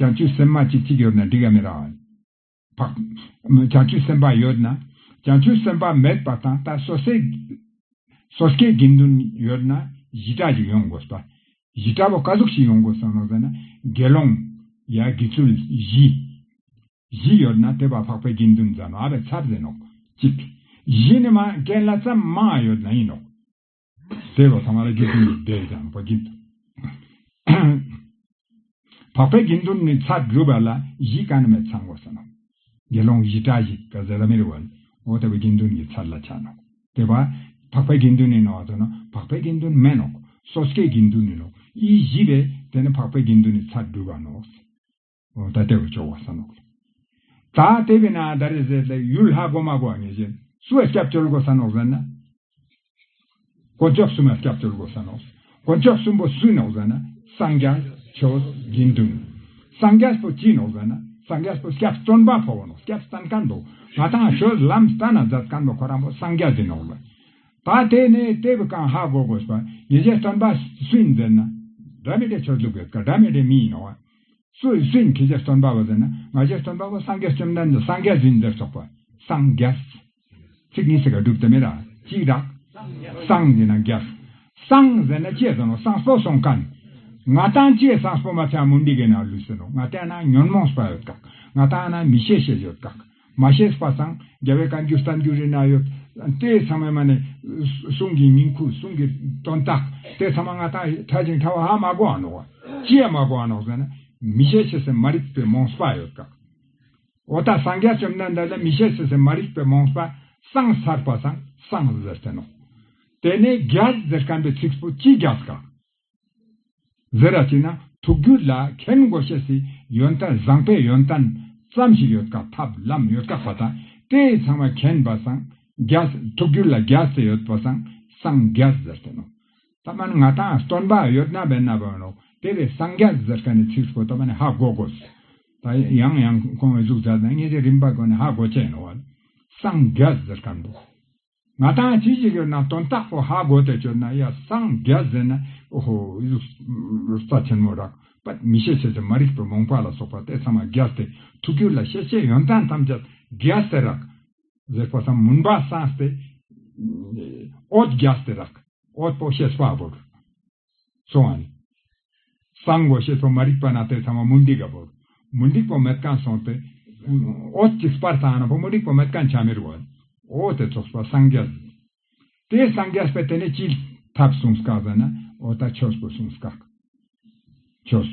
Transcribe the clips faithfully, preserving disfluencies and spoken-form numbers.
བྱང་ཆུབ་སེམས་དཔའ་གཅིག་གཅིག་ཡོད་ན་འགྲིག་ག་མི་རག་བ། བྱང་ཆུབ་སེམས་དཔའ་ཡོད་ན། བྱང་ཆུབ་སེམས་དཔའ་མེད་པ་དང་ད་སོ་སོའི་སོ་སྐྱེའི་དགེ་འདུན་ཡོད་ན་བཞི་གྲྭ་ཞིག་ཡོང་དགོས་པ། བཞི་གྲྭ་པོ་ག་ཟུག་ཞིག་ཡོང་དགོས་ས་ནོག་ཟེར་ན་དགེ་སློང་ཡ་དགེ་ཚུལ་བཞི། བཞི་ཡོད་ན་དེ་བ་འཕགས་པའི་དགེ་འདུན་ཟེར་ནོག། ཨ་བའི་ཚབ་ཟེར་ནོག་གཅིག། བཞི་ནི་མ་རྐྱེན་ལ་ཙམ་མང་ཡོད་ན་ཡིན་ནོག། དེ་བ་ཚང་མ་ལ་དགེ་འདུན་གྱི་སྡེ་ཀྱང་བ་གི། འཕགས་པའི་དགེ་འདུན་ནི་ཚར་སྒྲུབ་པ་ལ་བཞི་ག་ནི་མེད་ཚང་དགོས་ས་ནོག། དགེ་སློང་བཞི་གྲྭ་ཞིག་ག་ཟེར་ལ་མི་རུ་བ། འོ་དེ་བ་དགེ་འདུན་གྱི་ཚར་ལ་ཆ་ནོག། དེ་བ་འཕགས་པའི་དགེ་འདུན་ནི་ནོག་ཟེར་ན་འཕགས་པའི་དགེ་འདུན་མེད་ནོག། སོ་སྐྱེའི་དགེ་འདུན་ནི་ནོག། ཨི་བཞི་བས་དེ་ནི་འཕགས་པའི་དགེ་འདུན་ནི་ཚར་སྒྲུབ་པ་ནོག། འོ་ད་དེ་བ་ཆོག་བ་ས་ནོག། ད་དེ་བས་ན་ད་རེ་ཟེར་ལ་ཡུལ་ཧ་གོ་མ་གོ་ངེས་ཅན་སུ་བས་སྐྱབས་བཅོལ་དགོས་ས་ནོག་ཟེར་ན། དཀོན་མཆོག་གསུམ་ལ་སྐྱབས་བཅོལ་དགོས་ས་ནོག། དཀོན་མཆོག་གསུམ་པོ་སུ་ནོག་ཟེར་ན་སངས་རྒྱས་ཆོས་དགེ་འདུན། སངས་རྒྱས་པོ་ཅི་ནོག་ཟེར་ན་སངས་རྒྱས་པོ་སྐྱབས་སྟོན་པ་ཕོ་བོ་ནོག། སྐྱབས་སྟོན་མཁན་པོ་ང་དང་ཆོས་ལམ་སྟན་ན་མཛད་མཁན་པོ་ཁོ་རང་པོ་སངས་རྒྱས་ཟེར་ནོག་ལ། ད་དེ་ནས་དེ་བས་གང་ཧ་གོ་དགོས་པ་ངེས་ཅན་སྟོན་པ་སུ་ཡིན་ཟེར་ན། འདྲ་མི་འདྲའི་ཆོས་ལུགས་ཡོད་ཀ་འདྲ་མི་འདྲའི་མི་ཡིན་ནོག། སུ་སུ་ཡིན་ཁྱེད་ཅག་སྟོན་པ་བོ་ཟེར་ན་ང་ཅག་སྟོན་པ་བོ་སངས་རྒྱས་བཅོམ་ལྡན་འདས་སངས་རྒྱས་ཡིན་ཟེར་ཆོག་པ། སངས་རྒྱས། ཚིག་གཉིས་ཟེར་ག་སྒྲུབ་ཏེ་མེད་ར་ཅིག་རག། སངས་ཟེར་ན་རྒྱས། སངས་ཟེར་ན་ཅི་ཟེར་ནོག་སངས་པོ་སོང་མཁན། ང་དང་ཅི་སངས་པོ་མ་ཆ་མུན་དིག་གི་ནང་ལུས་ཟེར་ནོག། ང་དང་ན་ཉོན་མོངས་པ་ཡོད་ཀག། ང་དང་ན་མི་ཤེས་ཤེས་ཡོད་ཀག། མ་ཤེས་པ་སང་རྒྱལ་བའི་བཀའ་འགྱུར་བསྟན་འགྱུར་རི་ན་ཡོད། དེ་ཚང་མ་མ་ནེ་གསུང་གི་ཉིང་ཁུ་གསུང་གི་དོན་དག་དེ་ཚང་མ་ང་དང་ཕྲ་ཞིང་ཕྲ་བ་ཧ་མ་གོ་འ་ནོག། ཅི་ཡ་མ་གོ་འ་ནོག་ཟེར་ན་མི་ཤེས་ཤེས་སི་མ་རིག་པའི་རྨོངས་པ་ཡོད་ཀག། འོ་ད་སངས་རྒྱས་བཅོམ་ལྡན་འདས་ལ་མི་ཤེས་ཤེས་སི་མ་རིག་པའི་རྨོངས་པ་སངས་ཚར་པ་སང་སངས་ཟེར་ཏེ་ནོག། དེ་ནས་རྒྱས་ཟེར་མཁན་པའི་ཚིག་པོ་ཅི་རྒྱས་ཀག་ཟེར་ར་ཅིག་ན་ཐུགས་རྒྱུད་ལ་མཁྱེན་དགོས་ཤེས་སི་ཡོན་ཏན་བཟང་པོའི་ཡོན་ཏན་ཙམ་ཞིག་ཡོད་ཀག། ཐབས་ལམ་ཡོད་ཀག་པ་དང་དེ་ཚང་མ་མཁྱེན་པ་སང་རྒྱས་ཐུགས་རྒྱུད་ལ་རྒྱས་ཏེ་ཡོད་པ་སང་སངས་རྒྱས་ཟེར་ཏེ་ནོག། ད་མ་ནི་ང་དང་སྟོན་པ་ཡོད་ན་མེད་ན་བོ་ནོག། དེ་ལས་སངས་རྒྱས་ཟེར་མཁན་ནི་ཚིག་པོ་ད་མ་ནི་ཧ་གོ་དགོས། ད་ཡང་ཡང་ཁོང་གི་གཟུགས་མཛད་ན་ངེས་ཅན་རིམ་པ་གོ་ནས་ཧ་གོ་ཆེ་ནོག་བ། སངས་རྒྱས་ཟེར་མཁན་པོ། ང་དང་ཅི་ཞིག་ཡོད་ན་དོན་དག་པོ་ཧ་གོ་སྟེ་བཅོས་ན་ཡ་སངས་རྒྱས་ཟེར་ན་འོ་ཧོ་ཨི་ཟུག་རྩ་ཆེན་མོ་རག་པ་མི་ཤེས་ཤེས་སི་མ་རིག་པའི་རྨོངས་པ་ལ་སོགས་པ་དེ་ཚང་མ་རྒྱས་ཏེ་ཐུགས་རྒྱུད་ལ་ཤེས་བྱའི་ཡོན་ཏན་ཐམས་ཅད་རྒྱས་ཏེ་རག་ཟེར་པ་སང་མུན་པ་སངས་ཏེ་འོད་རྒྱས་ཏེ་རག། འོད་པོ་ཤེས་པ་བོར། སོང་ཨ་ནི། སངས་གོ་ཤེས་པོ་མ་རིག་པ་ན་དེ་ཚང་མ་མུན་དིག་ག་བོར། མུན་དིག་པོ་མེད་མཁན་སོང་སྟེ། འོད་ཅིག་སྤར་ཚང་ན་པོ་མུན་དིག་པོ་མེད་མཁན་ཆ་མི་རུ་བ། འོ་དེ་ཚོགས་པ་སངས་རྒྱས། དེ་སངས་རྒྱས་པས་དེ་ནས་ཅི་ཐབས་གསུངས་ཀག་ཟེར་ན་འོ་ད་ཆོས་པོ་གསུངས་ཀག། ཆོས།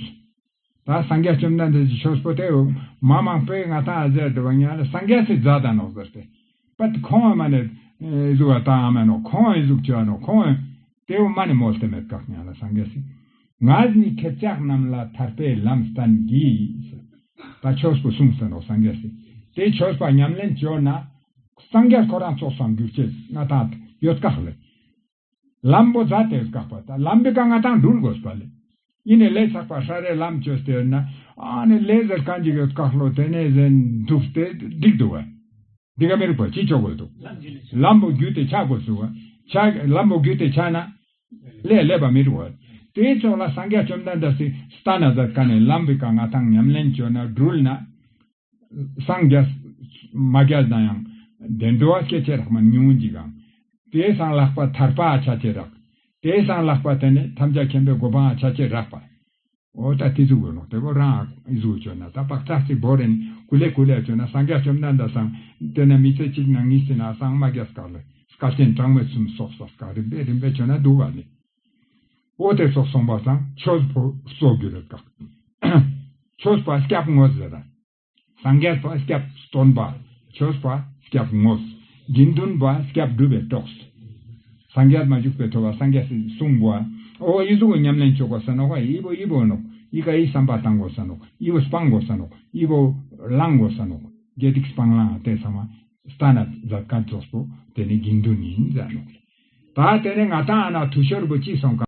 ད་སངས་རྒྱས་བཅོམ་ལྡན་འདས་ཀྱི་ཆོས་པོ་དེ་མ་མང་པོས་ང་དང་ཨ་ཟེར་དུ་བ་ཉ་ལ་སངས་རྒྱས་སི་མཛད་ད་ནོག་ཟེར་ཏེ། པད་ཁོང་མ་ནེ་ཨི་ཟུག་ཨ་ཏང་ཨ་མ་ནོག། ཁོང་ཨི་ཟུག་ཅོ་ཨ་ནོག། ཁོང་དེ་བོ་མ་ནེ་མོལ་ཏེ་མེད་ཀག་ཉ་ལ་སངས་རྒྱས་སི། ང་ནི་ཁྱེད་ཅག་རྣམས་ལ་ཐར་པའི་ལམ་བསྟན་གྱིས། ད་ཆོས་པོ་གསུངས་ས་ནོག་སངས་རྒྱས་སི། དེ་ཆོས་པ་ཉམས་ལེན་ཅོ་ན་སངས་རྒྱས་ཁོ་རང་ཚོགས་སང་འགྱུར་ཅེས་ང་དང་ཡོད་ཀག་ལེ། ལམ་པོ་མཛད་དེ་ཡོད་ཀག་པ་ད་ལམ་པའི་ཀ་ང་དང་འགྲུལ་དགོས་པ་ལེ། ཡིན་ནས་ལས་ཚགས་པ་ཧྲ་རེ་ལམ་ཅོས་ཏེ་ཡོད་ན་ཨ་ནི་ལས་ཟེར་གང་ཅིག་ཡོད་ཀག་ལོ་དེ་ནས་ཟེར་འདུག་སྟེ་འགྲིག་འདུག་བ། འདི་ག་མི་རིག་པ་ཅི་ཆོག་གོ་འདུག། ལམ་པོ་བརྒྱུད་དེ་ཆ་དགོས་སུ་བ། ཆ་ལམ་པོ་བརྒྱུད་དེ་ཆ་ན་ལས་ལས་པ་མི་རུ་བ། དེའི་ཚོགས་ལ་སངས་རྒྱས་བཅོམ་ལྡན་འདས་སི་སྟན་ན་མཛད་ཀ་ནས་ལམ་པའི་ཀ་ང་དང་ཉམས་ལེན་ཅོ་ན་འགྲུལ་ན། སངས་རྒྱས་མ་རྒྱས་ན་ཡང་བདེ་འགྲོ་བ་སྐྱེ་ཅེས་རག་མ་ཉུང་ཅིག་གང་། དེའི་སང་ལྷག་པ་ཐར་པ་ཆ་ཅེས་རག། དེའི་སང་ལྷག་པ་དེ་ནི་ཐམས་ཅད་མཁྱེན་པའི་གོ་འཕང་ཆ་ཅེས་རག་པ། འོ་ད་དེ་ཟུག་གོ་ནོག། དེ་བོ་རང་ཨི་ཟུག་ཅོ་ན་ད་བག་ཆགས་ཅིག་བོར་རེན་ཀུ་ལེ་ཀུ་ལེ་ཅོ་ན་སངས་རྒྱས་བཅོམ་ལྡན་འདས་སང་དེ་ན་མི་ཚེ་གཅིག་ན་གཉིས་ཟིན་ན་སང་མ་རྒྱས་སྐག་ལེ་སྐལ་ཆེན་གྲངས་མེད་གསུམ་སོགས་ས་སྐག་རིམ་པས་རིམ་པས་ཅོ་ན་འདུག་ག་ནི། འོ་དེ་སོགས་སོང་པ་སང་ཆོས་པོ་གཙོ་གྱུར་རེད་ཀག། ཆོས་པ་སྐྱབས་དངོས་ཟེར་ར། སངས་རྒྱས་པ་སྐྱབས་སྟོན་པ། ཆོས་པ་སྐྱབས་དངོས། དགེ་འདུན་པ་སྐྱབས་སྒྲུབ་པའི་གྲོགས། སངས་རྒྱས་མ་བཞུགས་པའི་ཐོག་ལ་སངས་རྒྱས་སི་གསུང་བ། འོ་ཨི་ཟུག་གི་ཉམས་ལེན་ཅོ་དགོས་ས་ནོག། ཨི་བོ་ཨི་བོ་ནོག། ཨི་ཀ་ཨི་བསམ་པ་བཏང་དགོས་ས་ནོག། ཨི་བོ་སྤང་དགོས་ས་ནོག། ཨི་བོ་བླང་དགོས་ས་ནོག། དགེ་སྡིག་སྤང་བླང་དེ་ཚང་མ་སྟན་ན་མཛད་མཁན་ཚོགས་པོ་དེ་ནི་དགེ་འདུན་ཡིན་ཟེར་ནོག། ད་དེ་ནི་ང་དང་ཨ་ན་ཐུ་ཤོར་བོ་ཅི་སོང་ཀ།